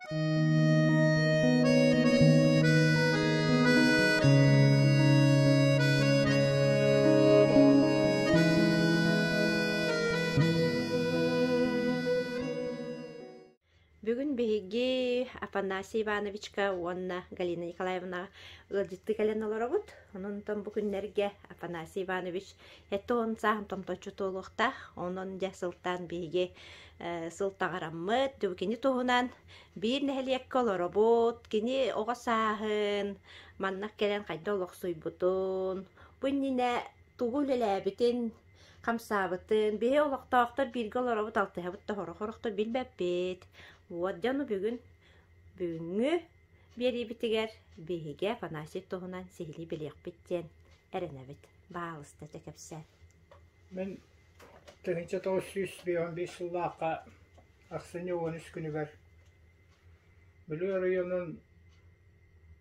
Бүгүн биһиги Афанасий Ивановичка уонна Галина Николаевнаҕа ыалдьыттыы кэлэн олоробут. Онон бу күннэргэ Афанасий Иванович 70 сааһын томточчу туолуохтаах. Онон дьэ сылтаан биһиги сыл таҕараммыт, кини туһунан биир нэһилиэккэ олоробут. Кини оҕо сааһын, манна кэлэн хайдах олохсуйбутун, бу иннинэ тугу үлэлээбитин хамсаабытын, биһи олохтоохтор бииргэ олоробут, алтыһабыт да сорох-сорохтор билбэппит. Вот дьону бүгүн бүгүҥҥү биэриибитигэр биһиги Афанасий туһунан сиһилии билиэхпит диэн эрэнэбит. Баалыста дьэ кэпсээн. Мин 1951 сыллаахха ахсынньы 13 күнүгэр Бүлүү оройуонун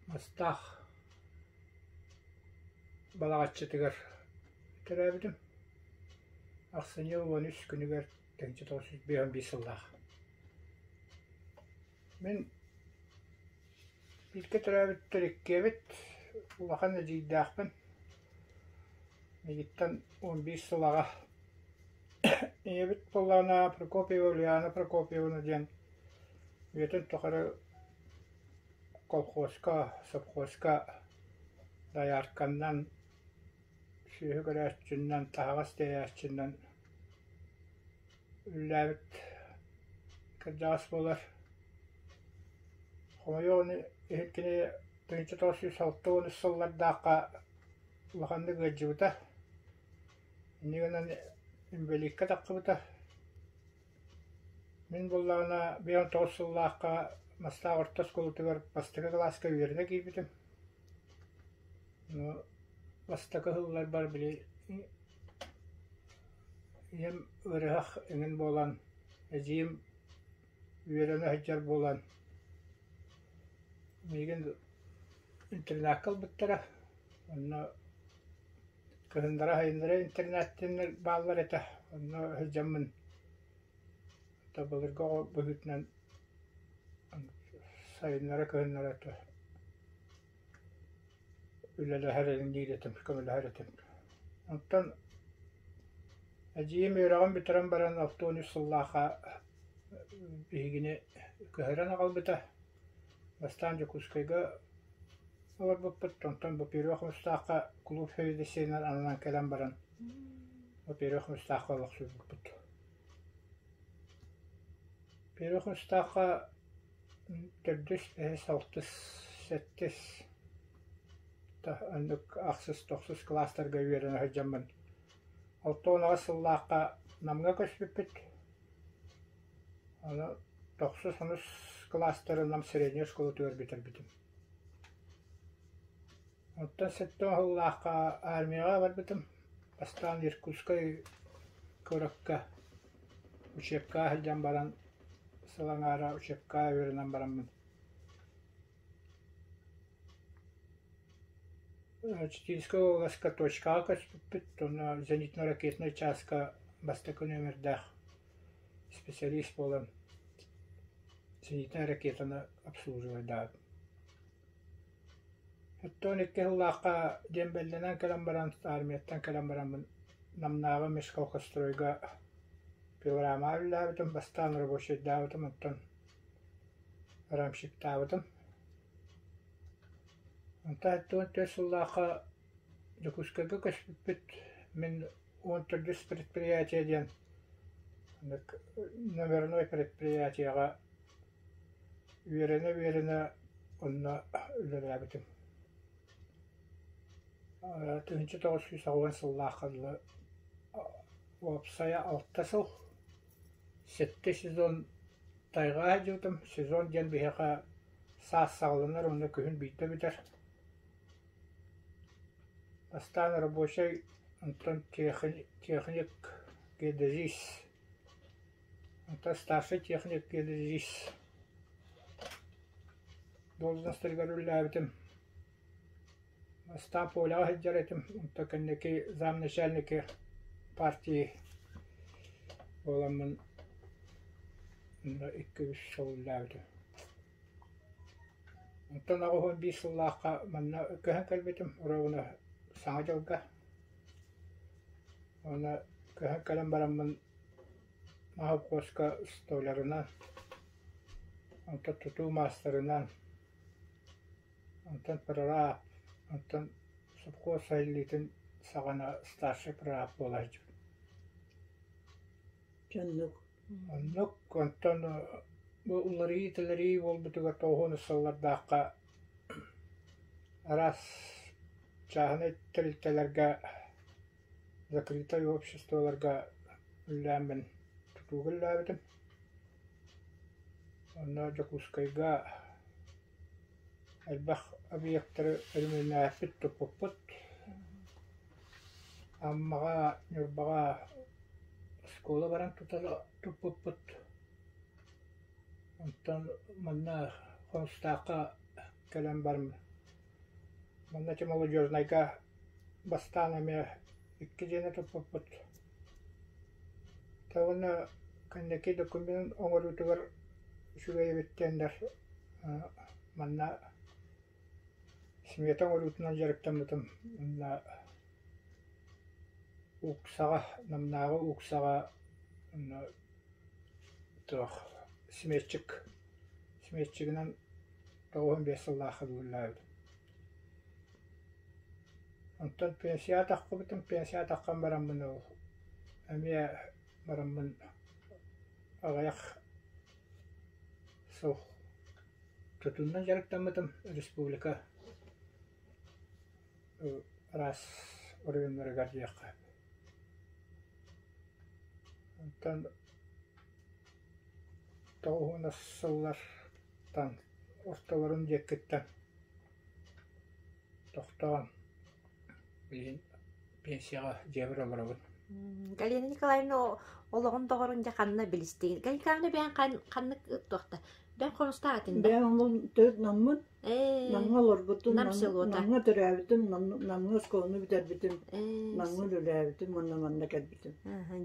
Мастаах Балаҕаччытыгар төрөөбүтүм. Ахсынньы 13 күнүгэр 1951 сыллаах. Мин бииргэ төрөөбүттэр иккиэбит, улахан эдьиийдээхпин. Миигиттэн 11 сыл аҕа. Ийэбит буоллаҕына Прокопьева Ульяна Прокопьевна диэн үйэтин тухары колхозка, совхозка доярканнан, сүөһү көрөөччүннэн, таһаҕас тиэйээччинэн үлэлээбит кырдьаҕас буолар. Хомойуох иһин кини 1963 сыллардаахха улаханнык ыалдьыбыта. Инньэ гынан инбэлииккэ тахсыбыта. Мин буоллаҕына 59 сыллаахха Мастаах орто оскуолатыгар бастакы кылааска үөрэнэ киирбитим. Бастакы сылларбар били ийэм ыарыһах эҥин буолан, эдьиийим үөрэнэ сылдьар буолан миигин интернакка ылбыттара. Онно кыһыннара-сайыннара интернаттыыннар бааллар этэ. Онно сылдьаммын былыргы оҕо быһыытынан сайыннара-кыһыннара үлэлэһэр эҥин этим, көмөлөһөр этим. Онтон эдьиийим үөрэҕин бүтэрэн баран 63 сыллаахха биһигини көһөрөн аҕалбыта. Бастаан Дьокуускайга олорбуппут, онтон бу Первый Хомустаахха кулууп сэбиэдиссэйинэн ананан кэлэн баран бу Первый Хомустаахха олохсуйбуппут. Первый Хомустаахха төрдүс, бэһис, алтыс, сэттис оннук ахсыс, тохсус кылаастарга үөрэнэ сылдьаммын 68 сыллаахха Намҥа көспүппүт. Аны тохсус онус кылаастары Нам среднэй оскуолатыгар бүтэрбитим. Оттон сэттэ сыллаахха армияҕа барбытым. Бастаан Иркутскай куоракка учебкаҕа сылдьан баран, сыл аҥаара учебкаҕа үөрэнэн бараммын Читинскэй уобаласка точкаҕа көспүппүт уонна зенитно-ракетнай чааска бастакы нүөмэрдээх специалист буолан зенитнай ракетаны обслуживайдаабыт. Оттон икки сыллаахха диэмбэллэнэн кэлэн баран, армияттан кэлэн бараммын Намнааҕы межколхозстройга пилорамаҕа үлэлээбитим, бастаан рабочайдаабытым, оттон рамщиктаабытым. Онтон 14 сыллаахха Дьокуускайга көспүппүт. Мин 14 предприятие диэн номерной предприятиеҕа Үөрэнэ-үөрэнэ онно үлэлээбитим. 1980 сыллаахха дылы уопсайа алта сыл, сэттэ сезон тайҕа сылдьыбытым. Сезон диэн биһиэхэ саас саҕаланар уонна күһүн биирдэ бүтэр. Бастаан рабочай, онтон техник, геодезист Онтон старшай техник геодезист должностарыгар үлэлээбитим. Бастаан поляҕа сылдьар этим, онтон кэнники замначальники партии буоламмын икки-үс сыл үлэлээбитим. Онтон 81 сыллаахха манна көһөн кэлбитим, оруобуна Саҥа дьылга. Уонна көһөн кэлэн бараммын Маһы-куоска столярынан, онтон тутуу маастарынан, онтон прораб, онтон сопхуос сайыллыытын саҕана старшай прораб буола сылдьыбытым. Дьоннук. Оннук, онтон бу уларыйыы-тэлэрийии буолбутугар 90 сыллардаахха араас чааһынай тэрилтэлэргэ закрытай обществоларга үлэлээммин тутууга үлэлээбитим. Онно Дьокуускайга элбэх объектары өрөмүөннээппит, туппуппут. Аммаҕа, Ньурбаҕа оскуола баран туппуппут. Онтон манна Хомустаахха кэлэн баран манна ити Молодежнайга бастаан эмиэ икки дьиэни туппуппут. Уонна кэнники документ оҥоруутугар үчүгэй эбит диэннэр манна смета оҥоруутунан дьарыктаммытым уонна УКСаҕа, Намнааҕы УКСаҕа онно туох сметчик, сметчигинэн 95 сыллаахха үлэлээбитим. Онтон пенсияҕа таххыбытым, пенсияҕа таххан бараммын ол эмиэ бараммын аҕыйах сыл тутуунан дьарыктаммытым республика араас оройуоннарыгар диэххэ. Онтон 90 сыллартан ортолорун диэккиттэн тохтоон билигин пенсияҕа дьиэбэр олоробун. Галина Николаевна олоҕун доҕорун дьэ ханна билистигин? Галина Николаевна бэйэҥ ханнык туохта? Бэйэҥ хомустаах этиҥ да? Бэйэм онон төрүт Наммын. Ээ, Намҥа олорбутум, Нам селота. Намҥа төрөөбүтүм, Намҥа оскуоланы бүтэрбитим, Ээ, Намҥа үлэлээбитим уонна манна кэлбитим.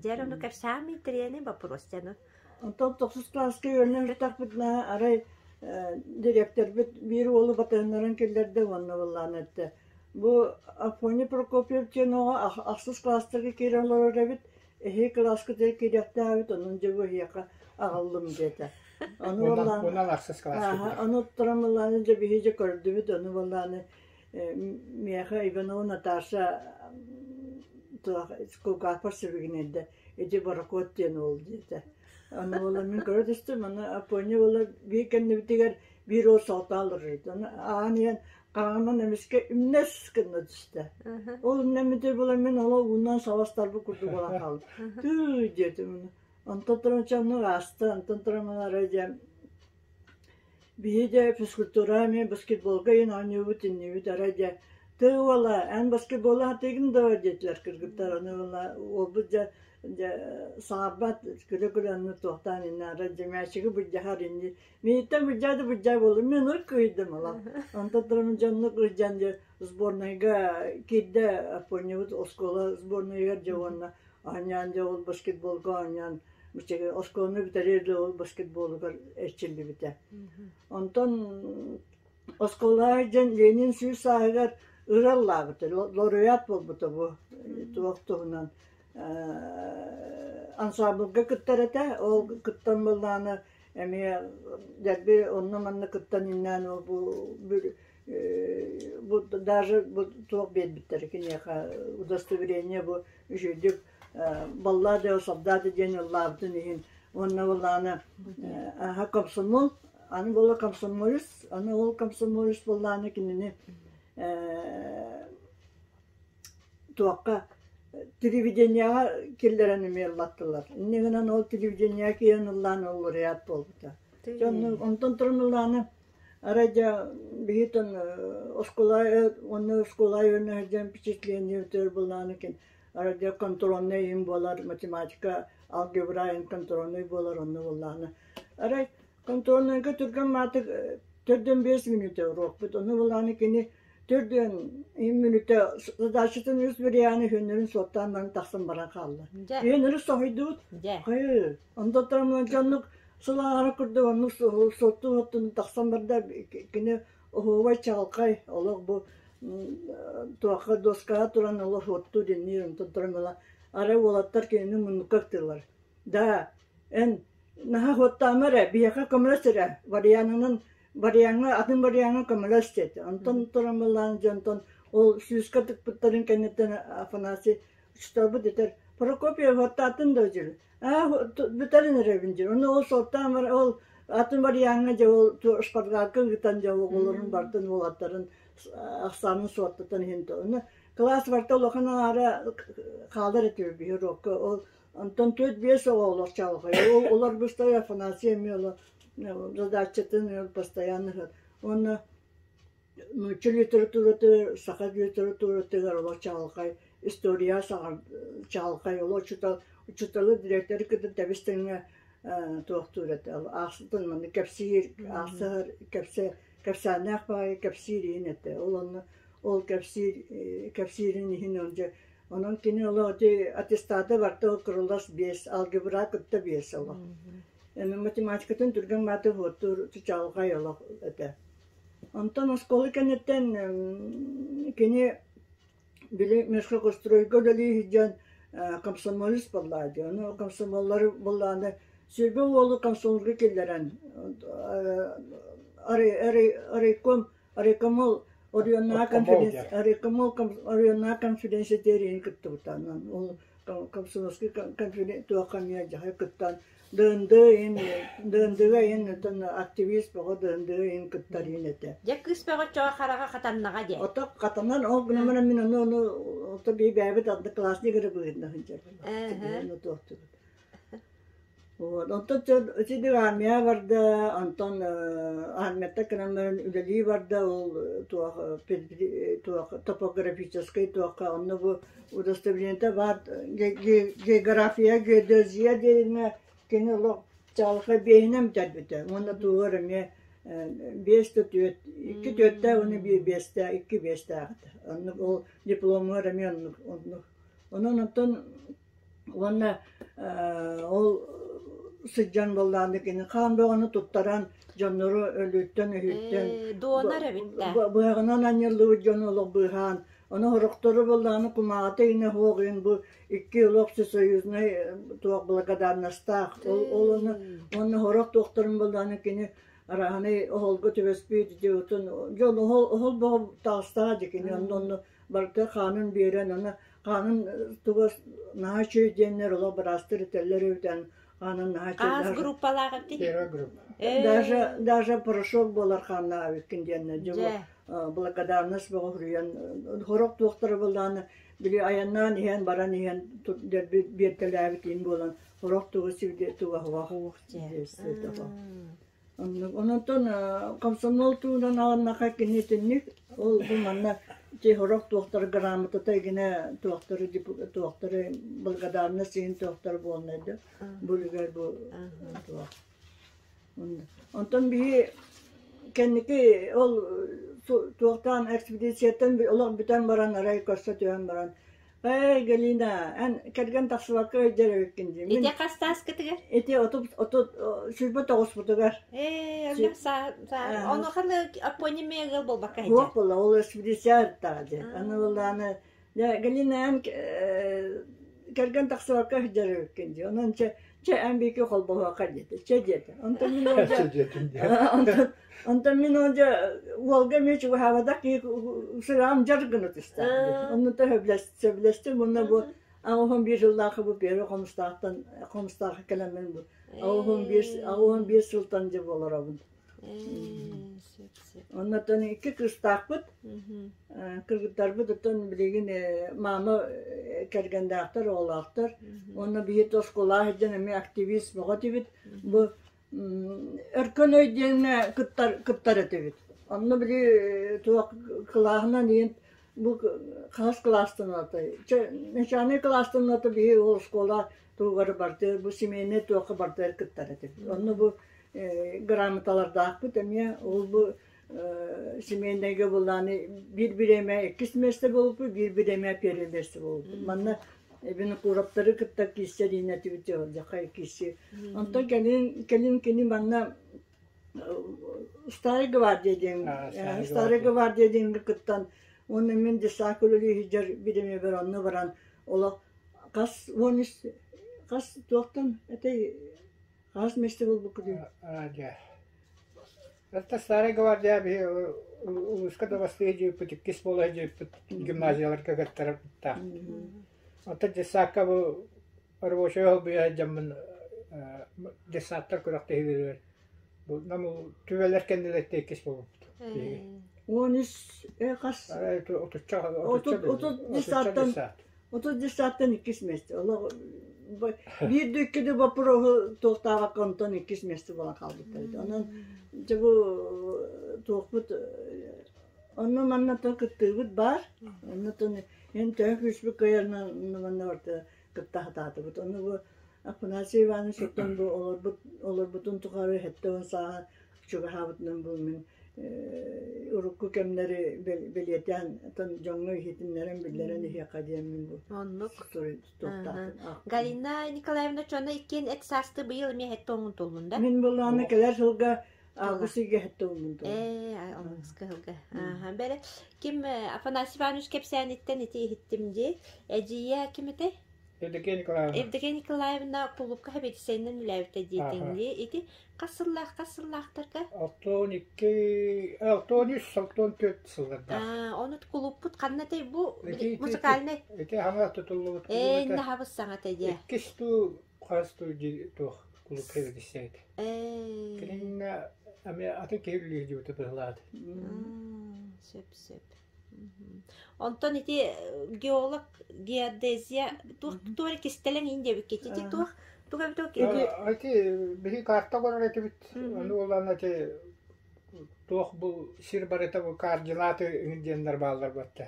Дьэ ону кэпсээн интэриэһинэй вопрос дьэ Онтон тохсус кылааска үөрэнэ сырыттахпытына, арай дириэктэрбит биир уолу батыһыннаран киллэрдэ уонна былаан эттэ: «Бу Афоня Прокопьев диэн оҕо ахсыс кылаастарга киирэн олорор эбит, эһиги кылааскытыгар киириэхтээх эбит, онон дьэ бу эһиэхэ аҕаллым» диэтэ. Ону Уонна былаан уонна ахсыс кылааска ааһа, киирэр. ону туран былааны дьэ биһиги дьэ көрдүбүт, ону былааны миэхэ Иванова Наташа туох кулгаахпар сибигинэйдэ ити борокуот диэн уол диэтэ. Аны буола мин көрө түстүм, аны Аппыанньа буола биир кэннибитигэр биир уол салтаал олорор. Аны аан иһэн хараҕынан эмискэ үмнэс гына түстэ. Ол үмнэммитэ буола мин олох уунан саластарбыт курдук буолан хааллым. Тыы диэтим. Онтон туран оннук ааста, онтон туран арай дьэ биһи дьэ физкультура эмиэ баскетболга иһин оонньуубут иннибит арай дьэ тыы уола эн баскетболу сатыыгын дуо диэтилэр кыргыттар ону уола уолбут дьэ дьэ саҥарбат күлэ-күлэ онно туохтаан иннэ арай дьэ мээчиги былдьаһар инни мииттэн былдьаа да былдьаа буоллум мин ыр кыыйдым ыла онтон туран дьоннук ыйдьан дьэ сборнайга киирдэ Аппонньабыт оскуола сборнайыгар дьэ уонна оонньоон дьэ ол баскетболга оонньоон оскуоланы бүтэриэр дылы ол баскетболугар эрчиллибитэ. Онтон оскуолаҕа дьэн Ленин 100 сааһыгар ыраллаабыта, лауреат буолбута бу туох туһунан ансаамбылга кыттар этэ. Ол кыттан буоллаҕына эмиэ дэлби онно-манна кыттан иннээн ол бу бу даже бу туох биэрбиттэрэ киниэхэ удостоверение бу үчүгэйдик баллада о солдате диэн ыллаабытын иһин уонна буоллаҕына аха комсомол аны буола комсомолец аны ол комсомолец буоллаҕына кинини туохха телевидениеҕа киллэрэн эмиэ ыллаттылар инньэ гынан ол телевидениеҕа киирэн ыллаан ол лауреат буолбута онтон туран ыллааны арай дьэ биһи оскуола уонна оскуола үөрэнэ сылдьан впечатление буоллаҕына Арай контрольнай иһин буолар, математика, алгебра иһин контрольнай буолар, онно буоллаҕына. Арай контрольнайга түргэн маатык 4-5 мүнүүтэ уруокпут. Ону буоллаҕына кини 4 мүнүүтэ задачатын үс варианы үһүөннэрин суоттаан баран тахсан баран хаалла. Дьэ. Үһүөннэри соһуйдубут. Дьэ. Хайы, онтон дьоннук сыл аҥара курдук оннук суоттуу-суоттуу тахсан барда. Кини оһуобай чаҕылхай олох бу туохха дуоскаҕа туран олох уоттуур инниир онтон туран ыла арай уолаттар кинини муннукка ыктыыллар. Да, эн наһаа уоттаама эрэ, биһиэхэ көмөлөс эрэ, варианынан вариаҥҥа атын вариаҥҥа көмөлөс диэтэ. Онтон туран былаан дьонтон ол сүүскэ тыкпыттарын кэнниттэн Афанасий учууталбыт этэр Прокопьев уоттаатын да дьүр аа бүтэрин эрэбин дьүр ону ол суоттаан бар ол атын вариаҥҥа дьэ ол шпаргалка ыытан дьэ оҕолорун бартын уолаттарын ахсаанын суоттатан иһин ону кылаас барта улахан аҥаара хаалар этибит биһи уруокка ол онтон түөрт биэс оҕо олох чаҕылхай ол олор быстай Афанасий эмиэ оло задачатын постоянно уонна нуучча литератураты саха литературатыгар олох чаҕылхай история чаҕылхай олох учуутал учууталы дириэктэри кытта тэбис тэҥҥэ туохтуур этэ аахсытын манна кэпсиир аахсыһар кэпсэ кэпсээннээх баҕайы кэпсиир иһин этэ ол онно ол кэпсиир кэпсиирин иһин ол дьэ онон кини олох ити аттестата барта ол кырылас биэс алгебра кытта биэс олох математикатын түргэн мааты уоттуур чаҕылхай олох этэ. Онтон оскуола кэнниттэн кини били Межхозстройга үлэлии сылдьан комсомолец буоллаа дии. Ону комсомоллары буоллаҕына сүүрбэ уолу комсомолга киллэрэн райком райкомол оройуоннааҕы конференция райкомол оройуоннааҕы конференция тэрийэн кыттыбыта. Ол комсомольскай конференция туохха эмиэ дьаһай кыттан Дынды ин Дындыга ин отон активист бөҕө Дындыга ин кыттар ин этэ. Дьэ кыыс бөҕө чоо хараҕа хатаннаҕа диэ. Ото хатанан ол гынан баран мин ону ону ото бии бэйэбит одноклассник эрэ быһыытынан сылдьабын. Ону туохтубут. Вот. Онтон итини армия барда, онтон армията кынан баран үлэлии барда, ол туох туох топографическай туохха онно бу удостоверениета баар география геодезия диэҥҥэ кини олох чаҕылхай биэһинэн бүтэрбитэ уонна тугар эмиэ биэс да түөрт икки түөртээх уонна биир биэстээх икки биэстээх этэ оннук ол дипломугар эмиэ оннук оннук онон оттон уонна ол сылдьан буоллаҕына кини хаан бөҕөнү туттаран дьоннору өлүүттэн өһүүттэн донор эбит да быһаҕынан анньыллыбыт дьону олох быыһаан Ону сорохтору буоллаҕына кумааҕыта иҥэ суох иһин бу икки олох всесоюзнай туох благодарностаах. Ол ол ону уонна сорох туохтарын буоллаҕына кини арааһынай оһолго түбэспит дьиотун дьон оһол оһол бөҕө таҕыстаҕа дии кини онно онно барыта хаанын биэрэн аны хаанын туга наһаа үчүгэй диэннэр олох быраастар этэллэр эбит хаанын наһаа Хаас үчүгэй группалаах эбит. Первая группа. даже даже порошок буолар хааннаах эбиккин диэннэр дьэ Дьэ. благодарность бөҕө суруйан сорох туохтара буоллаҕына били айаннаан иһэн баран иһэн биэртэлээбит иһин буолан сорох тугу сиргэ туга Ух дьэ. Онтон комсомол туунан аҕыннаха кини итинник ол бу манна ити сорох туохтар грамотата игинэ туохтары туохтары благодарность иһин туохтар буолнай да бу үлүгэр бу туох Онтон биһи кэнники ол туохтаан экспедицияттан олох бүтэн баран арай көрсө түһэн баран «Эй, Галина, эн кэргэн тахсыбакка өйдөр эбиккин» дии. Ити хас тааскытыгар? Ити 30 29-путугар. Ээ, өлөх саа онуоха апонимия ыал буолбакка Суох буолла, ол экспедиция ыртаҕа дии. Аны буоллаҕына, Галина, эн кэргэн тахсыбакка сылдьар эбиккин дии. Онон чэ Чэ, эн биики холбоһуохха диэтэ. Чэ диэтэ. Онтон мин ол Чэ диэтин диэ. Онтон онтон мин ол дьэ уолга эмиэ чугаһаабатах киһи сыраам дьар гына түстэ. Онно сөбүлэстим уонна бу 81 сыллаахы бу первый хомустаахтан хомустаахха кэлэммин бу 81 сылтан дьэ буоларобун. Оннотон икки кыыстаахпыт. Кыргыттарбыт оттон билигин маама кэргэннээхтэр, оҕолоохтор. Уонна биһи оскуолаҕа сылдьан эмиэ активист бөҕө этибит. Бу Өркөн өй диэҥҥэ кыттар кыттар этибит. Онно били туох кылааһынан иһин бу хаһыс кылаастан атай? Начальнай кылаастан ата биһи ол оскуола туһугар барты бу семейнай туохха бартыгар кыттар этибит. Онно бу грамоталардаахпыт эмиэ ол бу семейнайга буллааны биир бириэмэ иккис миэстэ буолбуппут, биир бириэмэ первый миэстэ буолбуппут. Манна Винокуровтары кытта киирсэр иинэтибит дьахай киирси. Онтон кэлин кэлин кини манна Старая гвардия диэн Старая гвардия диэҥҥэ кыттан уонна мин десаак үлэлии сылдьар бириэмэбэр онно баран олох хас 13 хас туохтан этэй хас миэстэ булбуккутуй? Дьэ. Это Старая гвардия биһи улууска да бастыы дьиэппит иккис буола дьиэппит гимназияларга кыттарыттаах. Оттон десакка бу рабочай холбуйа дьаммын десаттар күрэхтэһиилэригэр бу нам түбэлэр кэннилэртэ иккис буолбуппут. 13 хас Отучча 30 десаттан 30 десаттан иккис миэстэ. Олох биир да икки да боппуруоһу туохтаабакка онтон иккис миэстэ буолан хаалбыттар. Онон дьэ бу туохпут онно манна то кыттыыбыт баар. Онно тон эн төһө күүспүт кыайарынан онно манна барыта кытта сатаатыбыт. Ону бу Афанасий Иванович оттон бу олорбут олорбутун тухары 70 сааһа чугаһаабытынан бу мин урукку кэмнэри бэлиэтээн оттон дьоҥҥо иһитиннэрэн биллэрэн иһиэххэ диэммин бу Оннук. туохтаахпын Галина Николаевна чона иккиэн эт саасты быйыл эмиэ хэттэ оҥун туллун да? Мин былааны кэлэр сылга август ыйга хэттэ оҥун туллун. Ээ, онуска сылга. Аха, бэрэ ким Афанасий Иванович кэпсээниттэн ити иһиттим дии. Эдьиийэ ким этэй? Евдокия Николаевна. Евдокия Николаевна кулуупка сэбиэдиссэйинэн үлээбитэ диэтиҥ дии. Ити хас сыллаах хас сыллаахтарга? 62, 63, 64 сыллардаах. Аа, ону кулууппут ханна этэй бу музыкальный? Ити хаҥа тутуллубут Ээ, иннэ хабыс саҥата дии. Иккис туу хас туу туох кулууп сэбиэдиссэйит. Ээ. Кининнэ эмиэ атын киһи үлэлиир диэбитэ быһылаат. Сөп, сөп. Онтон ити геолог геодезия туох туох эрэ кистэлэҥ иин диэбиккит ити туох туох эбит ити ити биһи карта көрөр этибит ону улаан ити туох бу сир барыта бу координаты диэннэр бааллар батта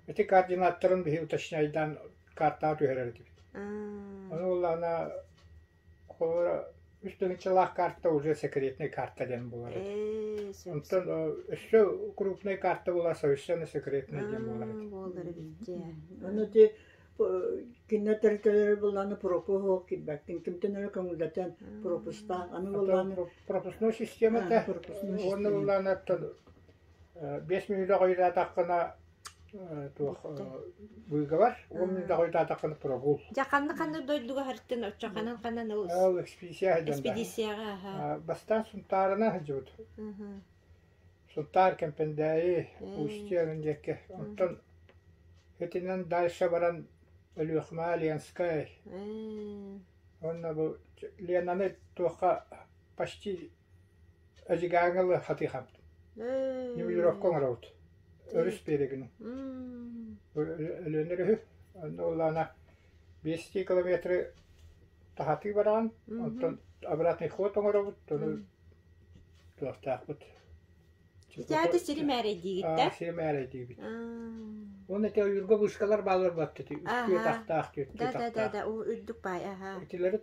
ити координаттарын биһи уточняйдаан картаҕа түһэрэр этибит ону улаана Холобура, үс тыһыынчалаах карта уже секретный карта диэн буолар этэ. Онтон өссө крупный карта буолар совершенно секретный диэн буолар этэ. Буолар эбит дии. Аны ити кинилэр тэрилтэлэри буллааны пропуск суох киирбэккин. Кимтэн эрэ көҥүллэтэн пропустаах. Аны буллааны пропускной системата уонна буллааны 5 мүнүүтэ хойутаатаххына туох быыгабар уонна да хойутаатаххына прогул. Дьэ ханна ханна дойдуга хартын оччо ханан ханан ыл Ол экспедиция сылдьан экспедицияҕа аха. Бастаан Сунтаарына сылдьыбыт. Сунтаар Кэмпэндээйи Устье диэки. Онтон итинэн дальше баран Өлүөхүмэ Ленскэй. Уонна бу Ленаны туохха почти Эдьигээҥҥэ ыла хатыы хаамтым. Ньумулировка оҥоробут. Өрүс биэрэгин. Өлүөнэ өрүһү. Онно улаана 5 километры таһатыы бараҕын. Онтон обратный ход оҥоробут. Ону туохтаахпыт. Ити аата сири мээрэйдиигит да? Сири мээрэйдиибит. Уонна ити ойуурга вышкалар бааллар буолбат ити. Үстүү атахтаах, түөртүү атахтаах. Да, да, да, үрдүк баай, аха. Итилэри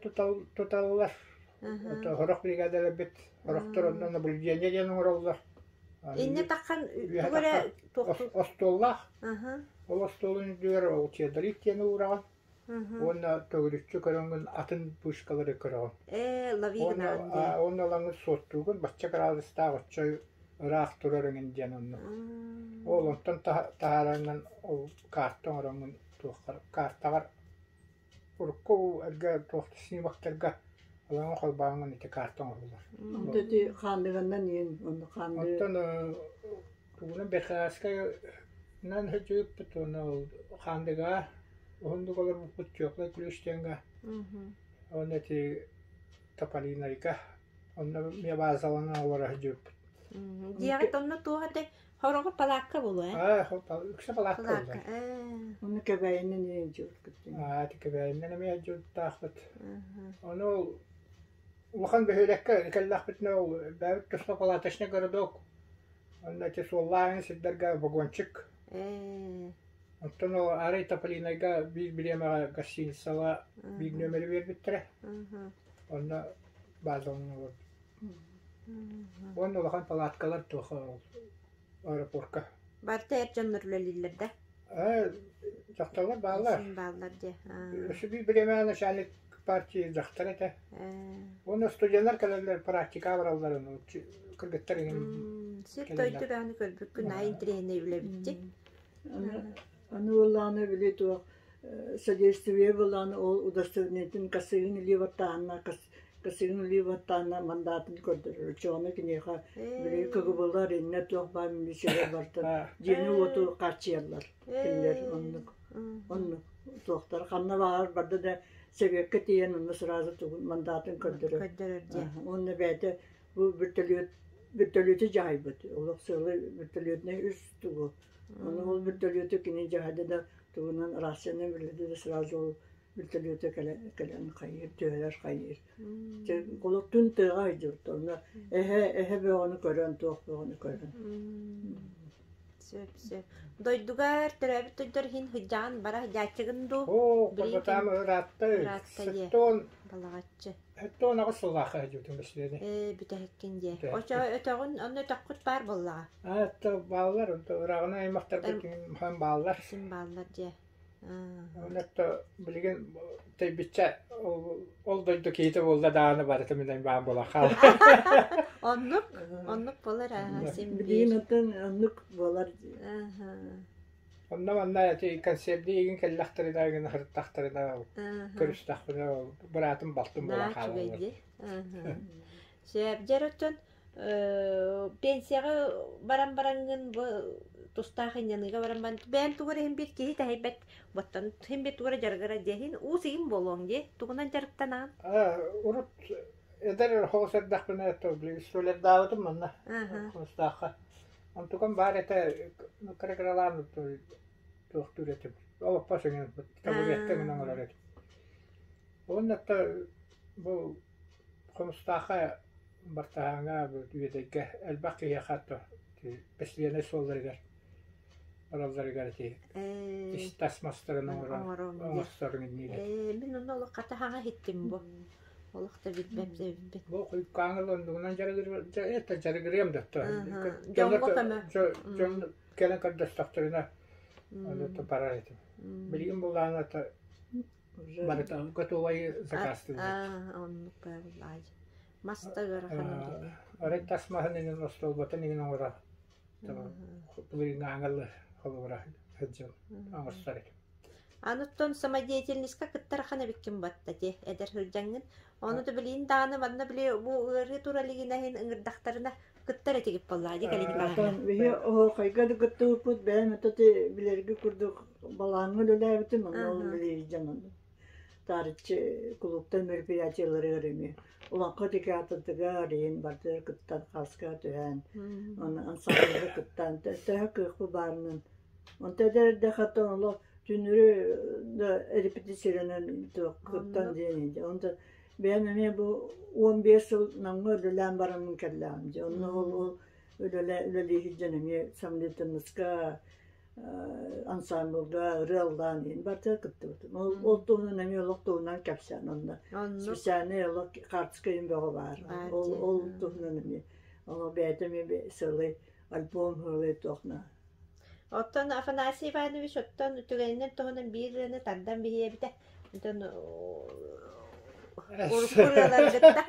туталлар. Сорох бригадаларбыт сорохтор онно наблюдение диэн оҥороллор. Инньэ таххан тугу эрэ Остуоллаах. Ол остуолун үрдүгэр ол чедалит диэн уураҕын. Уонна төгүрүччү көрөҥҥүн атын вышкалары көрөҕүн. Ээ, лови гынаҕын дии. Уонна ылаҥҥын суоттуугун, бачча кыраадыстаах оччо ыраах турар эҥин диэн онно. Ол онтон таһаараҥҥын ол карта оҥороҥҥун туоххар картаҕар Урукку эргэ туох снимоктарга олоҥхо холбооҥҥун ити карта оҥоһуллар. Онто ити хаандыганнан иэн онно хаанды Оттон тугунан Бехаскайынан сылдьыбыппыт уонна ол Хаандыгаҕа уһуннук олорбуппут Теплай Ключ диэҥҥэ уонна ити Тополинайга онно эмиэ баазаланан олоро сылдьыбыппыт. Дьиэҕит онно туох этэй? Хороҕор палаакка буолуо ээ? Үксэ палаакка буолар. Ону Кэбээйинэн эмиэ дьиэбит Аа, ити Кэбээйинэн эмиэ дьиэбиттаахпыт. Ону ол улахан бөһүөлэккэ кэллэхпитинэ ол бэйэбит туспа палаточный городок. Онно ити суоллааһын сирдэргэ вагончик. Оттон ол арай Тополинайга биир бириэмэҕэ гостиницаҕа биир нүөмэри биэрбиттэрэ. Онно баазаланан олорбут. Уонна улахан палаткалар туох аэропорка. Барыта эр дьоннор үлэлииллэр да? Ээ, дьахталлар бааллар. Син бааллар дии. Өссө биир бириэмэ начальник партии дьахтар этэ. Уонна студеннар кэлэллэр практика баралларын кыргыттар иҥин Сир дойду бэҕэни көрбүккүн наһаа интэриэһинэй үлэбиттик. Аны буоллаҕына били туох содействие буоллаҕына ол удостоверениетин кассыгын илии баттааһынна кассыгын илии баттааһынна мандатын көрдөрөр. Оччоҕуна киниэхэ били КГБлар иннэ туох баар милициялар бартан дьиэни-уоту хааччыйаллар. Кинилэр оннук оннук туохтар ханна баҕар барда да сэбиэккэ тиийэн онно сразу тугун мандатын көрдөрөр. Көрдөрөр дьиэ. Уонна бэйэтэ бу вертолет вертолеты дьаһайбыт. Олох сыалы вертолетнай үс тугу. Ону ол вертолету кини дьаһайда да тугунан рациянан билэрдэ да сразу ол вертолета кэлэн кэлэн хайыыр, түһэрэр хайыыр. Олох түн тыаҕа сылдьыбыт. Онно эһэ эһэ бөҕөнү көрөн, туох бөҕөнү көрөн. Сөп, сөп. Дойдугар төрөөбүт дойдугар иһин сылдьаҕын бара сылдьааччыгын дуу? Оо, Билигин Курбатаам ыраатта ыраатта дии. Сэттион Балаҕаччы. 78 сыллаахха сылдьыбытым бэсилиэни. Ээ, бүтэһиккин дии. Бүтэһиккин. Очо өтөҕүн, онно өтөххүт баар буоллаҕа. Аа, это бааллар, ырааҕына аймахтарбыт хаан бааллар. Син бааллар дии. Онно билигин тэйбиччэ ол дойду киһитэ буолла даҕаны барыта минэн баан буолан хаалла. Оннук, оннук буолар аа, син Билигин биир. оттон оннук буолар. Онно манна ити концерди игин кэллэхтэринэ игин сырыттахтарына көрүстэхпинэ быраатым балтым буолан Наа хаалаллар. үчүгэй дии. Сөп дьэр оттон пенсияҕа баран бараҥҥын бу тустаах ынньаныыга баран баран бэйэм тугу эрэ иһин биир киһи тэһийбэт оттон иһин биир тугу эрэ дьарыгыра диэһин уус иһин буолуоҥ дии тугунан дьарыктанаҕын Урут эдэр оҕус эрдэхпинэ столярдаабытым манна Хомустаахха. Онтукам баар этэ кыра-кыралаан туохтуур этим. Олоппос иҥин табуретка иҥин оҥорор этим. Уонна бу Хомустаахха Бартаһааҥҥа Үөдэйгэ элбэх киһиэхэ бэстилиэнэй суолларыгар баралларыгар ити ис-тас мастарын оҥорон оҥорсорун иннигэр. Мин онно олох хата хаҥа иһиттим бу. Олох да билбэт эбиппин. Бу куйкааҥыл оннугунан дьарыгыр дьарыгырыам да Дьоҥҥо көмө. Дьон кэлэн көрдөстөхтөрүнэ ону барар этим. Билигин булаана Барыта готовай заказтыыллар. Оннук баай. Мас да ыарахан үлэ. Арай тас маһын иҥин остуолбатын иҥин оҥоро былырыыҥҥы аҥалы холобура сылдьан оҥорсор этим. Ануттан самодеятельностька кыттар ахан эбиккин батта ти эдэр сылдьаҥҥын. Ону да билин даҕаны манна били бу ыарыы тура илигинэ иһин ыҥырдахтарына кыттар этигит буоллаҕа дии кэлин Оттон биһи оһуохайга да кыттыбыппыт бэйэм это ти билэрги курдук балааҥҥа үлэлээбитим онно ол үлэлиир дьон таарыччы кулууптан мероприятиеларыгар эмиэ Олоҥхо театрдыгар иһин барытыгар кыттан хаска түһэн оны ансамблга кыттан төһө кыахпы баарынан онто эдэр эрдэххэ олох түннүрү да репетицияланан кыттан диэн онто Бэйэм эмиэ бу 15 сыл Намҥа үлэлээн бараммын кэллэҕим дьэ. Онно ол ол үлэлии сылдьан эмиэ самодеятельноска ансамблга ырыа ыллаан иһин барыта кыттыбытым. Ол, ол туһунан эмиэ олох туһунан кэпсээн онно специальный олох хаартыска иһин бөҕө баар. Ол, ол туһунан эмиэ ол бэйэтэ эмиэ сылый альбом сылый туохна. Оттон Афанасий Иванович оттон түгэнинэн туһунан биир ырыаны тардан биһиэбитэ. Оттон урукку ырыаларгытта.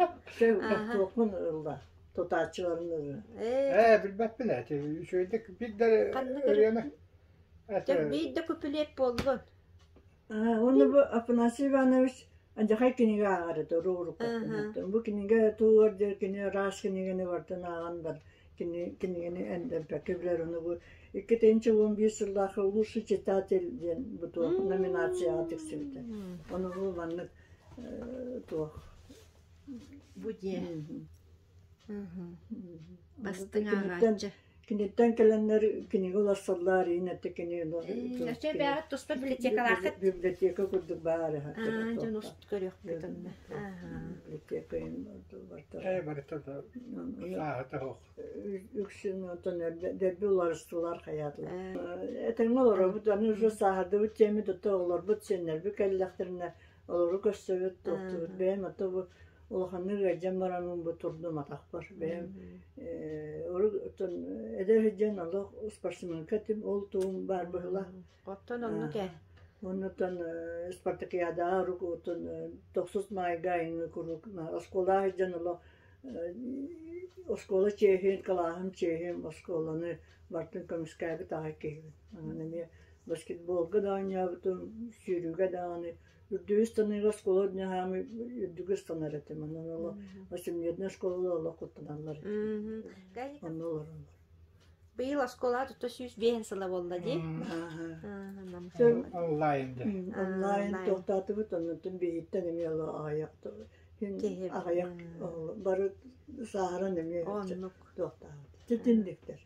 Туохпун ылла? Тутааччыларын ырыа. Ээ, билбэппин ээ. Үчүгэйдик биир да ырыаны. Биир да күпүлүөт буоллун. Уонна бу Афанасий Иванович Адьахай кинигэ ааҕар этэ, уруккаттан. Бу кинигэ тугар диэри кини ыраас кинигэни барытын ааҕан бар кини кинигэни эндэппэккэ билэр. Ону бу 2011 сыллаахха лучший читатель диэн бу туох номинацияҕа тиксибитэ. Ону бу маннык туох Бу диэ. Бастыҥ ааҕааччы. Киниттэн кэлэннэр кинигэ уларсаллар, иин этэ кини Өссө бэҕэт туспа библиотекалааххыт? Библиотека курдук баар Дьон устут көрүөхпүт онно. Библиотека Ээ, барыта да сааһыта суох. Үксүн онтон дэрби уларыстылар хайаатылар. Этэҥҥэ олоробут, аны уже сааһырдыбыт диэммит, ото оҕолорбут, сиэннэрбит кэллэхтэринэ олору көрсөбүт, туохтубут. Бэйэм ото бу улаханнык ыалдьан бараммын бу турдум атахпар. Бэйэм оттон эдэр сылдьан олох спортсменка этим, ол тугум баар быһыылаах. Оттон оннук ээ. Оннуттан спартакиадаҕа уруккутун тохсус маайга айыҥҥы куруук оскуолаҕа сылдьан олох оскуола чиэһин, кылааһым чиэһин оскуоланы барытын көмүскээбит аҕай киһибин. Онон эмиэ баскетболга да оонньообутум, сүүрүүгэ даҕаны үрдүгү ыстаныыга оскуола үрдүнэн үрдүгү ыстанар этим. Онон олох восемнедная школа олох куттаналлар этэ. Онно олороллор. Быйыл оскуолаҕа тута 105 сыла буолла дии. Онлайн да. Онлайн туохтаатыбыт, оннуттан биһиттэн эмиэ аҕыйах аҕыйах бары сааһыран эмиэ туохтаабыт. Титинниктэр.